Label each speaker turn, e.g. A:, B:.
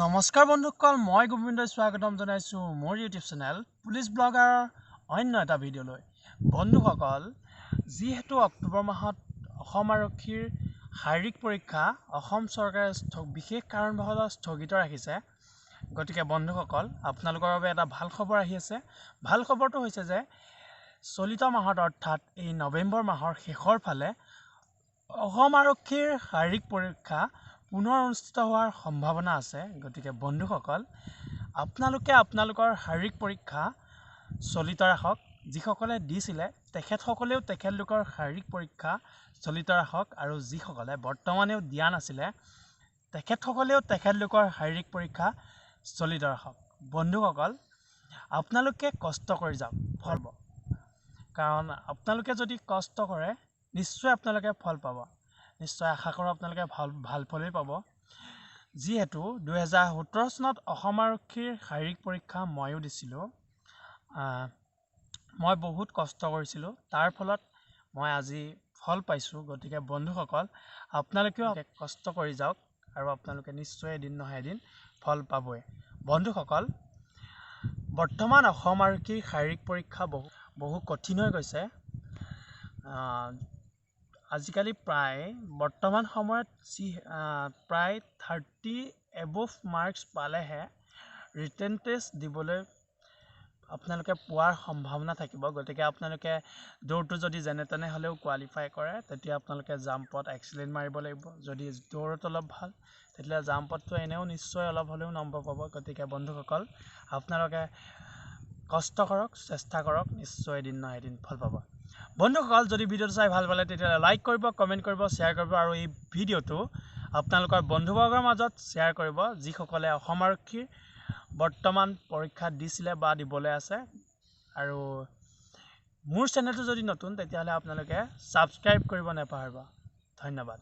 A: নমস্কাৰ বন্ধুসকল, মই গোবিন্দই স্বাগতম জনাইছোঁ মোৰ ইউটিউব চেনেল পুলিচ ব্লগাৰৰ অন্য এটা ভিডিঅ'লৈ। বন্ধুসকল, যিহেতু অক্টোবৰ মাহত অসম আৰক্ষীৰ শাৰীৰিক পৰীক্ষা অসম চৰকাৰে বিশেষ কাৰণবশতঃ স্থগিত ৰাখিছে, গতিকে বন্ধুসকল, আপোনালোকৰ বাবে এটা ভাল খবৰ আহি আছে। ভাল খবৰটো হৈছে যে চলিত মাহত, অৰ্থাৎ এই নৱেম্বৰ মাহৰ শেষৰ ফালে অসম আৰক্ষীৰ শাৰীৰিক পৰীক্ষা পুনৰ অনুষ্ঠিত হোৱাৰ সম্ভাৱনা আছে। গতিকে বন্ধুসকল, আপোনালোকে আপোনালোকৰ শাৰীৰিক পৰীক্ষা চলিত ৰাখক। যিসকলে দিছিলে তেখেতসকলেও তেখেতলোকৰ শাৰীৰিক পৰীক্ষা চলিত ৰাখক, আৰু যিসকলে বৰ্তমানেও দিয়া নাছিলে তেখেতসকলেও তেখেতলোকৰ শাৰীৰিক পৰীক্ষা চলিত ৰাখক। বন্ধুসকল, আপোনালোকে কষ্ট কৰি যাওক, ফল পাব। কাৰণ আপোনালোকে যদি কষ্ট কৰে নিশ্চয় আপোনালোকে ফল পাব। নিশ্চয় আশা কৰোঁ আপোনালোকে ভাল ভাল ফলেই পাব। যিহেতু 2017 চনত অসম আৰক্ষীৰ শাৰীৰিক পৰীক্ষা ময়ো দিছিলোঁ, মই বহুত কষ্ট কৰিছিলোঁ, তাৰ ফলত মই আজি ফল পাইছোঁ। গতিকে বন্ধুসকল, আপোনালোকেও কষ্ট কৰি যাওক আৰু আপোনালোকে নিশ্চয় এদিন নহয় এদিন ফল পাবই। বন্ধুসকল, বৰ্তমান অসম আৰক্ষীৰ শাৰীৰিক পৰীক্ষা বহু বহু কঠিন হৈ গৈছে। আজিকালি প্ৰায় বৰ্তমান সময়ত যি প্ৰায় 30 এবভ মাৰ্কছ পালেহে ৰিটেন টেষ্ট দিবলৈ আপোনালোকে পোৱাৰ সম্ভাৱনা থাকিব। গতিকে আপোনালোকে দৌৰটো যদি যেনে তেনে হ'লেও কোৱালিফাই কৰে, তেতিয়া আপোনালোকে জাম্পত এক্সিলেণ্ট মাৰিব লাগিব। যদি দৌৰত অলপ ভাল, তেতিয়াহ'লে জাম্পতটো এনেও নিশ্চয় অলপ হ'লেও নম্বৰ পাব। গতিকে বন্ধুসকল, আপোনালোকে কষ্ট কৰক, চেষ্টা কৰক, নিশ্চয় এদিন নহয় এদিন ফল পাব। বন্ধুসকল, যদি ভিডিঅ'টো চাই ভাল পালে তেতিয়াহ'লে লাইক কৰিব, কমেণ্ট কৰিব, শ্বেয়াৰ কৰিব আৰু এই ভিডিঅ'টো আপোনালোকৰ বন্ধুবৰ্গৰ মাজত শ্বেয়াৰ কৰিব, যিসকলে অসম আৰক্ষীৰ বৰ্তমান পৰীক্ষা দিছিলে বা দিবলৈ আছে। আৰু মোৰ চেনেলটো যদি নতুন, তেতিয়াহ'লে আপোনালোকে ছাবস্ক্ৰাইব কৰিব নাপাহৰিব। ধন্যবাদ।